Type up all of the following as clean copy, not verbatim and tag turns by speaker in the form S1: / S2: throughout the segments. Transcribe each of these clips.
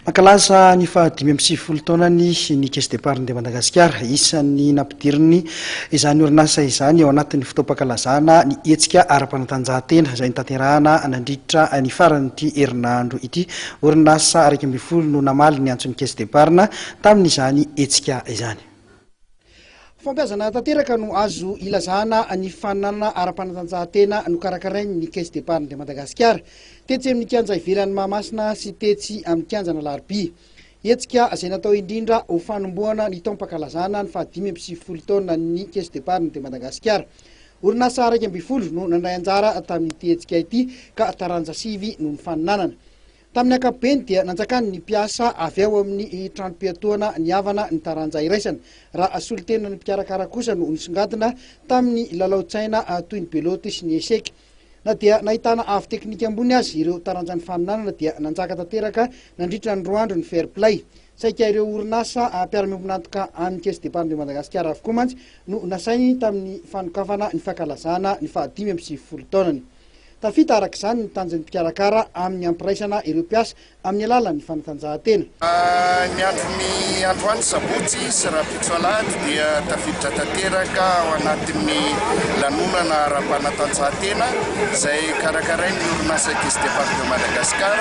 S1: Mankalaza ny faha-95 taonany ny Caisse d'Epargne de Madagascar. Isan'ny nampidiriny izany orinasa izany ao anatin'ny fotoam-pankalazana ny hetsika ara-panatanjahantena izay notanterahana nandritra ny faran'ity herinandro ity. Orinasa 11 no namaly ny antson'ny Caisse d'Epargne tamin'izany hetsika izany. Fampiazana tanteraka no azo ilazana ny fananana ara-panatanjahantena nokarakarain'ny Caisse d'Epargne de Madagascar tetsy amin'ny kianja ivelan'i Mahamasina sy tetsy amin'ny kianjan'Alarobia. Hetsika izay natao indrindra ho fanombohana ny taom-pankalazana ny faha-95 taonan'ny Caisse d'Epargne de Madagascar. Orinasa 11 no nandray anjara tamin'ity hetsika ity ka taranja sivy no nifaninanana. Tamin'ny ankapobeny dia nanjakan'ny mpiasa avy ao amin'ny tranom-piatoana nihavana ny taranja iraisana, raha solontenan'ny mpikarakara kosa no nisongadina tamin'ny lalao-tsaina toy ny belote sy ny eseky. Na dia nahitana avo teknika ambony aza ireo taranja nifaninanana dia nanjaka tanteraka nandritra ny 2 andro ny fair play. Saika ireo orinasa mpiara-miombon'antoka amin'ny Caisse d'Epargne de Madagascar avokoa mantsy no nasainy tamin'ny fanokafana ny fankalazana ny faha-95 taonany. Tafita araka izany ny tanjon'ny mpikarakara amin'ny hampiraisana ireo mpiasa amin'ny alalan'ny fanatanjahantena.
S2: Ny andron'ny androany sabotsy sy rahampitso alahady dia tafiditra tanteraka ao anatin'ny lanonana ara-panatanjahantena izay karakarain'ny orinasa Caisse d'Epargne de Madagascar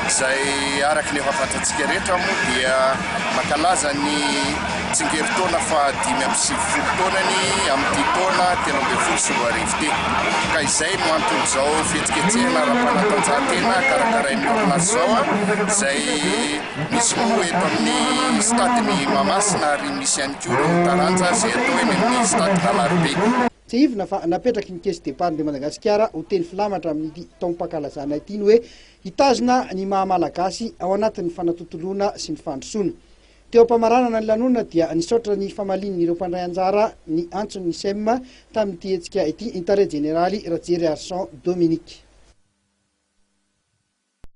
S2: izay araka ny efa fantatsika rehetra moa dia mankalaza ny tsingerin-taona faha-95 taonany amin'ity taona 2013 ity. Ka izay no anton'izao fihetsiketsehana ara-panatanjahantena karakarain'ny orinasa izao, izay misy moa eto amin'ny stade-n'i Mahamasina ary misy ihany koa ireo taranja izay atao eny amin'ny stade-n'Alarobia.
S1: Tsiahivina fa napetraky ny Caisse d'Epargne de Madagasikara ho teny filamatra amin'ity taom-pankalazana ity ny hoe hitazona ny maha Malagasy ao anatin'ny fanatontoloana sy ny fandrosoana. Teo am-pamaranana ny lanonana dia nisaotra ny famalian'ireo mpandray anjara ny antson'ny SEM tamin'ity hetsika ity ny tale jeneraly Rajeriarison Dominique.